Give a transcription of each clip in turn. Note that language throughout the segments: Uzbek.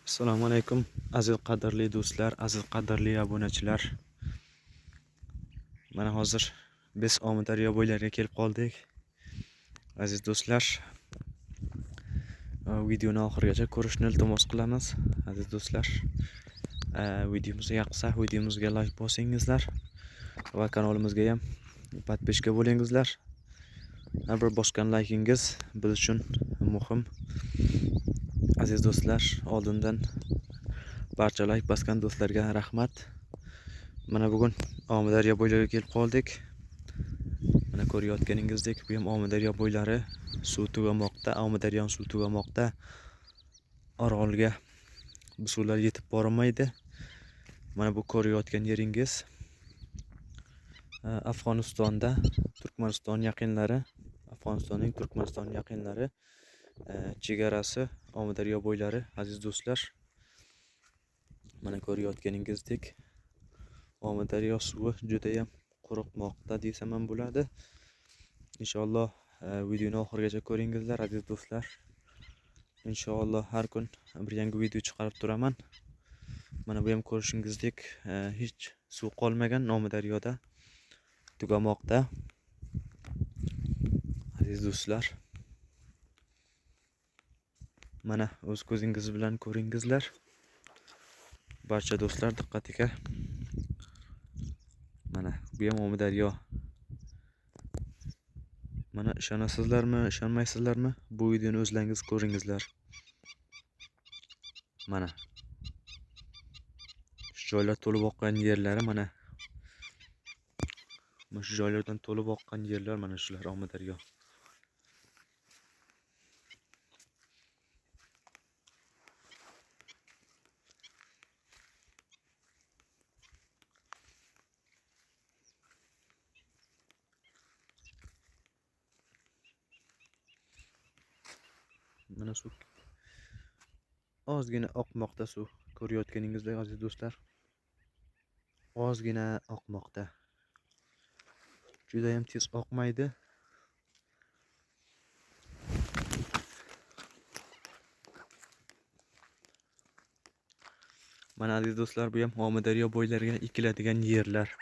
Assalomu alaykum aziz qadrli do'stlar, aziz qadrli obunachilar. Mana hozir biz Omudaryo bo'ylariga kelib qoldik. Aziz do'stlar, videoni oxirigacha ko'rishni iltimos qilamiz. Aziz do'stlar, videomizga yoqsa, videomizga like bosingizlar va kanalimizga ham podpiska bo'lingizlar. Har bir bosgan likingiz biz uchun muhim. Aziz do'stlar, oldindan barcha like bosgan do'stlarga rahmat. Mana bugun Omudaryo bo'ylariga kelib qoldik. Mana ko'rayotganingizdek, bu ham Omudaryo bo'ylari suv tugamoqda, Omudaryoning suv tugamoqda. Orolga bu suvlar yetib bormaydi. Mana bu ko'rayotgan yeringiz Afg'onistonda Turkmaniston yaqinlari, Afg'onistonning Turkmaniston yaqinlari chegarasi Omudaryo bo'ylari, aziz do'stlar. Mana ko'rayotganingizdek Omudaryo suvi juda ham quruqmoqda desam ham bo'ladi. Inshaalloh videoni oxirigacha ko'ringizlar, aziz do'stlar. Inshaalloh har kun bir yangi video chiqarib turaman. Mana bu ham ko'rishingizdek hech suv qolmagan Omudaryoda, tugamoqda. Aziz do'stlar, mana o'z ko'zingiz bilan ko'ringizlar. Barcha do'stlar diqqatiga. Mana bu ham Omudaryo. Mana ishonasizlarmi, ishonmaysizlarmi? Bu videoni o'zlaringiz ko'ringizlar. Mana shu joylar to'lib oqqan yerlari, mana shu joylardan to'lib oqqan yerlar, mana shular Omudaryo. Mana suv ozgina oqmoqda, suv ko'rayotganingizdek aziz do'stlar. Ozgina oqmoqda. Juda ham tez oqmaydi. Mana aziz do'stlar, bu ham Omudaryo bo'ylariga ekiladigan yerlar.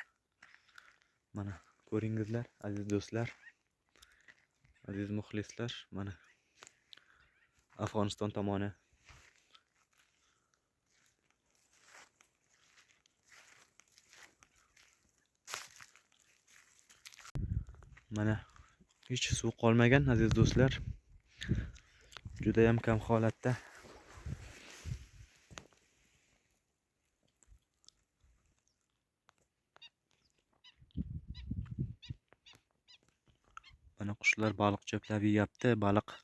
Mana ko'ringizlar aziz do'stlar, aziz muxlislar, mana Afg'oniston tomoni. Mana hech suv qolmagan aziz do'stlar. Juda ham kam holatda. Mana qushlar baliq cho'plab yeyapti, baliq.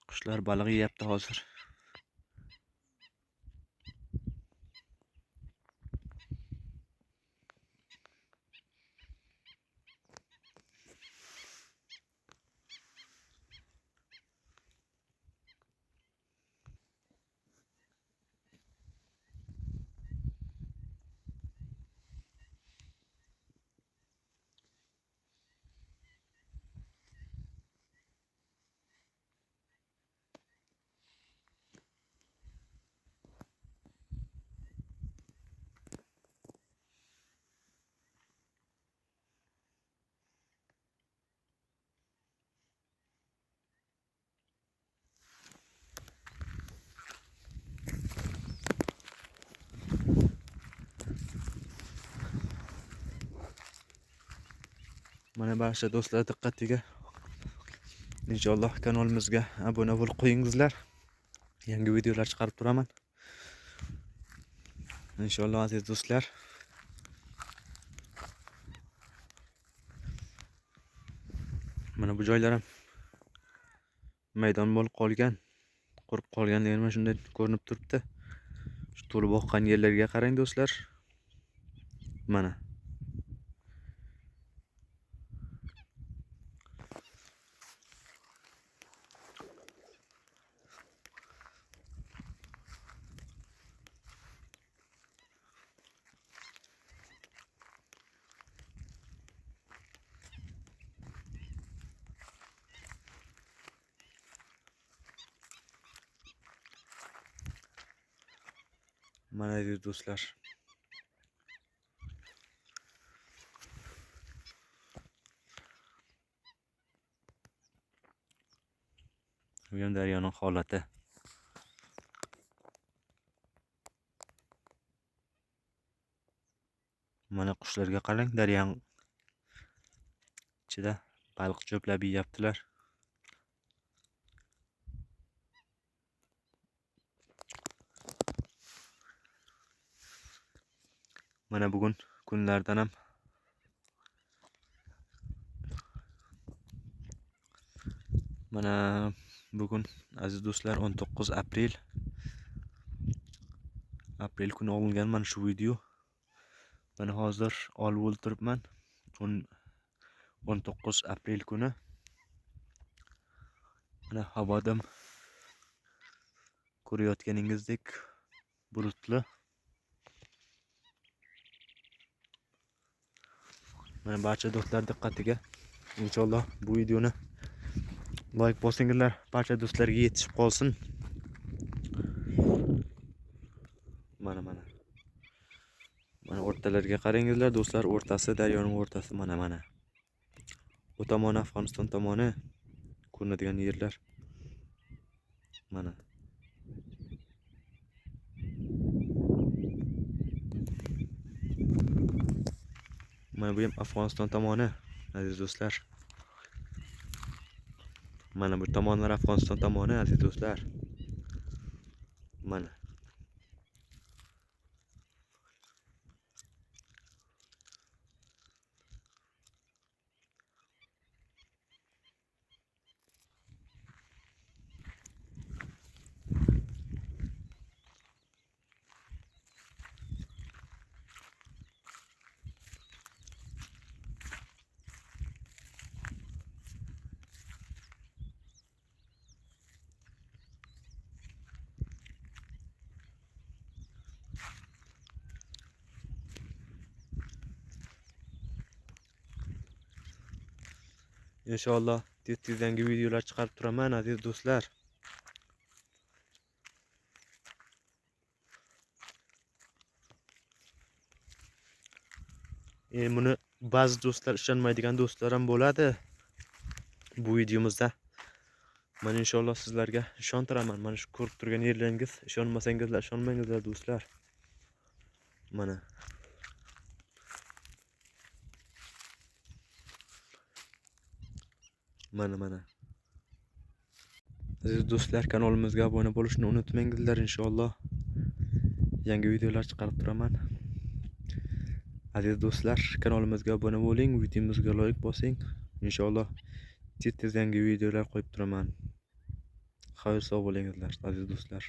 Qushlar baliq yeyapti hozir. Mana barcha do'stlar diqqatiga. Inshaalloh kanalimizga obuna bo'lib qo'yingizlar. Yangi videolar chiqarib turaman. Inshaalloh aziz do'stlar. Mana bu joylar ham maydon bo'lib qolgan, qurib qolgan degan mana shunday ko'rinib turibdi. Shu to'lib oqqan yerlarga qarang do'stlar. Mana Mana aziz do'stlar. Bu ham daryoning holati. Mana qushlarga qarang, daryoning ichida baliq cho'plab yeyaptilar. Mana bugun kunlardan ham mana bugun aziz do'stlar 19 aprel kuni olingan mana shu video. Mana hozir olib o'ltiribman. 19 aprel kuni. Mana havodan ko'rayotganingizdek bulutli. Mana barcha do'stlar diqqatiga inshaalloh bu videoni like bosinglar, barcha do'stlarga yetishib qolsin. Mana mana. Mana o'rtalarga qarangizlar do'stlar, o'rtasi daryoning o'rtasi mana mana. Bu tomoni Afg'oniston tomoni ko'rinadigan yerlar. Mana. Mana bu ham Afg'oniston tomoni aziz do'stlar. Mana bu tomonlar Afg'oniston tomoni aziz do'stlar. Mana. Inshaalloh tez-tez yangi videolar chiqarib turaman aziz do'stlar. Buni ba'zi do'stlar ishonmaydigan do'stlar ham bo'ladi bu videomizda. Men inshaalloh sizlarga ishontiraman. Mana shu ko'rib turgan yerlaringiz, ishonmasangizlar ishonmangizlar do'stlar. Mana. Mana mana. Aziz do'stlar, kanalimizga obuna bo'lishni unutmangizlar inshaalloh. Yangi videolar chiqarib turaman. Aziz do'stlar, kanalimizga obuna bo'ling, videomizga like bosing. Inshaalloh tez-tez yangi videolar qo'yib turaman. Xayr sog' bo'lingizlar aziz do'stlar.